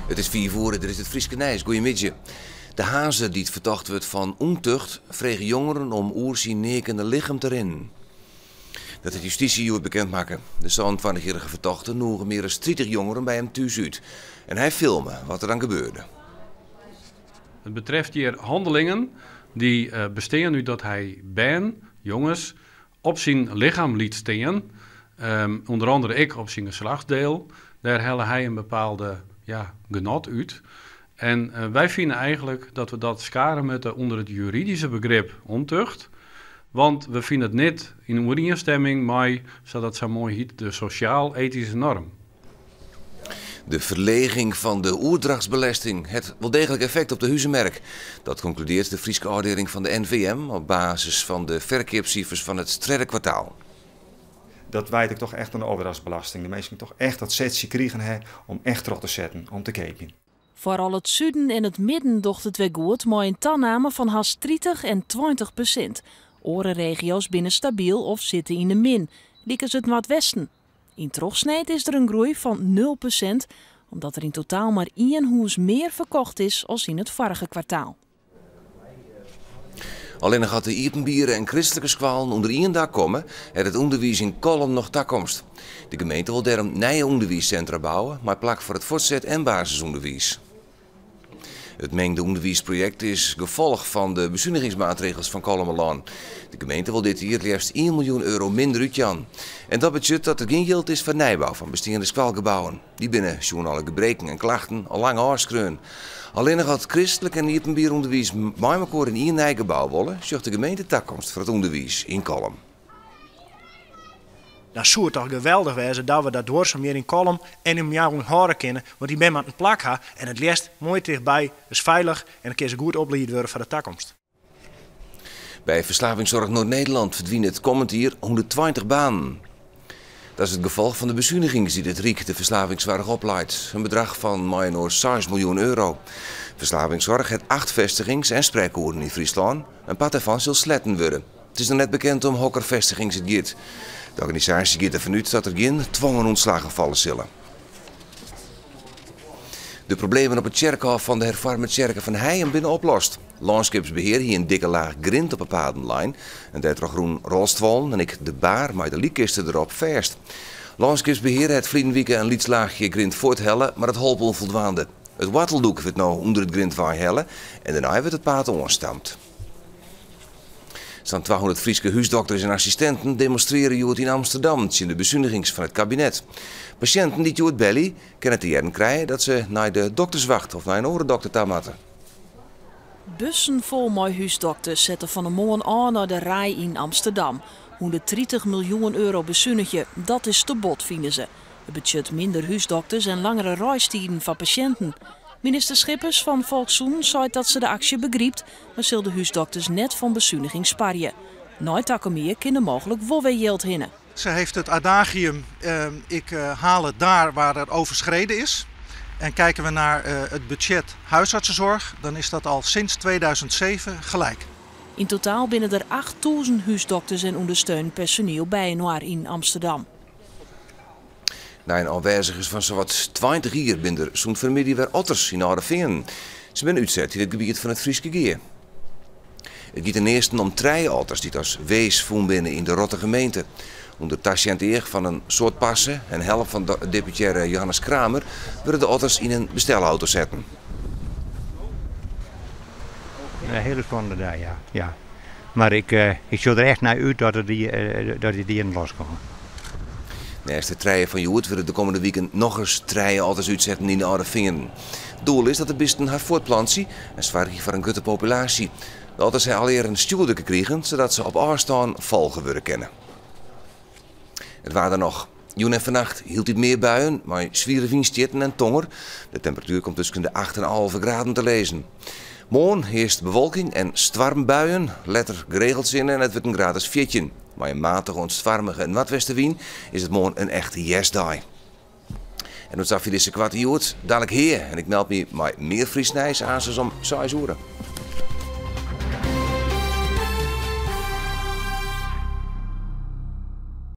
It is fiif oere, dit is it Fryske nijs. Goeiemiddei. De Harnzer dy't fertocht wurdt fan ûntucht frege jongeren om oer syn neakene lichem te rinnen. Dat hat justysje hjoed bekend makke. De 27-jierrige fertochte nûge mear as 30 jongeren by him thús út. En hy filme wat der dan gebeurde. Het betreft hier handelingen die bestean út dat hy bern, jonges, op syn lichem liet stean. Under andere ek op syn geslachtsdeel. Dêr helle hy in bepaalde, ja, genot út. En wy fine eigenlik dat we dat skare moatte ûnder it juridyske begrip ontucht. Want we fine it net yn oerienstemming mei, sa't dat sa moai hyt, de sosjaal-etyske norm. De ferleging fan de oerdrachtsbelesting hat wol deeglik effekt op de huzemerk. Dat konkludearret de Fryske ôfdieling fan de NVM op basis fan de ferkeapsifers fan it tredde kwartaal. Dat wijt ik toch echt oan de overdrachtsbelasting. De minsken toch echt dat setsje krigen ha om echt troch te setten, om te keapjen. Foaral it suden en it midden docht it wer goed mei in taname fan hast 30 en 20%. Oare regio's binne stabyl of sitte yn de min, lykas it noardwesten. Yn trochsneed is der in groei fan 0%, omdat der yn totaal mar ien hûs mear ferkocht is as yn it foarige kwartaal. Allinnich as de iepenbiere en kristlike skoallen ûnder ien dak komme, hat it ûnderwiis yn Kollum noch takomst. De gemeente wol dêrom nije ûnderwiissintra bouwe mei plak foar it fuortset en basisûnderwiis. It mingde ûnderwiisprojekt is gefolch fan de besunigingsmaatregels fan Kollumerlân. De gemeente wol dit jier leafst ien miljoen euro minder útjaan. En dat betsjut dat der gjin jild is foar nijbou fan besteande skoalgebouwen. Dy binne, sjoen alle gebreken en klachten, al lang ôfskreaun. Allinnich as kristlik en iepenbier ûnderwiis mei mekoar yn ien nij gebou wolle, sjocht de gemeente takomst foar it ûnderwiis yn Kollum. Dan soe it toch geweldich wêze dat we dat duorsum hjir yn Kollum en yn omjouwing hâlde kinne, want dy bern moatte in plak ha en it leafst moai tichtby, is feilich en dan kinne se goed oplied wurde foar de takomst. By Verslavingszorg Noord-Nederland ferdwine it kommend jier 120 banen. Dat is it gefolch fan de besunigings dy't it Ryk de ferslavingssoarch opleit, in bedrach fan mei-inoar 6 miljoen euro. Verslavingszorg hat acht festigings en sprekoeren yn Fryslân. In part dêrfan sil sletten wurde. It is noch net bekend om hokker festigings it giet. De organisaasje giet derfan út dat der gjin twongen ûntslaggen falle sille. De problemen op it tsjerkhôf fan de Herfoarme Tsjerke fan Hijum binne oplost. Lânskipsbehear hie in dikke laach grind op 'e paden lein en dêrtroch rûnen rolstuollen en ek de baar mei de lykkiste derop fêst. Lânskipsbehear hat ferline wike in lyts laachje grind fuorthelle, mar it holp ûnfoldwaande. It woarteldoek wurdt no ûnder it grind weihelle en dêrnei wurdt it paad oanstampt. Sa'n 200 Fryske húsdokters en assistinten demonstrearje hjoed yn Amsterdam tsjin de besunigings fan it kabinet. Pasjinten dy't hjoed belje, kinne te hearren krije dat se nei de dokterswacht of nei in oare dokter ta moatte. Bussen fol mei húsdokters sette fan 'e moarn ôf nei de RAI yn Amsterdam. 130 miljoen euro besunigje, dat is te bot, fine se. It betsjut minder húsdokters en langere reistiden foar pasjinten. Minister Schippers fan Folkssûnens seit dat se de aksje begrypt, mar sil de húsdokters net fan besuniging sparje. Nei takom jier kin der mooglik wol wer jild hinne. Ze heeft het adagium, ik haal het daar waar er overschreden is. En kijken we naar het budget huisartsenzorg, dan is dat al sinds 2007 gelijk. Yn totaal binne der 8000 húsdokters en ûndersteunend personiel byinoar yn Amsterdam. Nei in ôfwêzigens fan sawat 20 jier binne der sûnt fanmiddei wer otters yn Alde Feanen. Se binne útset yn it gebiet fan it Fryske Gea. It giet ynearsten om trije otters dy't as wees fûn binne yn de Rottige gemeente. Under tasjend each fan in soad parse en help fan deputearre Johannes Kramer wurde de otters yn in bestelauto setten. In hiele spannende dei, ja. ja. Mar ik, ik sjoch der echt nei út dat, it, dat dy dieren loskomme. Neist de trije fan hjoed wurde de kommende wiken nochris trije otters útsetten yn de Alde Feanen. Doel is dat de bisten har fuortplantsje en soargje foar in grutte populaasje. De otters ha allegear in stjoerderke krigen, sadat se op ôfstân folge wurde kinne. It waar dan noch. Jûn en fannacht hieltyd mear buien mei swiere wynstjitten en tonger. De temperatuer komt tusken de 8 en 11 graden te lizzen. Moarn earst bewolking en stoarmbuien, letter geregeld sinne en it wurdt in graad as 14. Mei in matige oant stoarmige noardwestewyn is it moarn in echte hjerstdei. En dat safier dizze koarte Hjoed. Dalik Hea en ik meld my mei mear Frysk nijs aansens om 6 oere.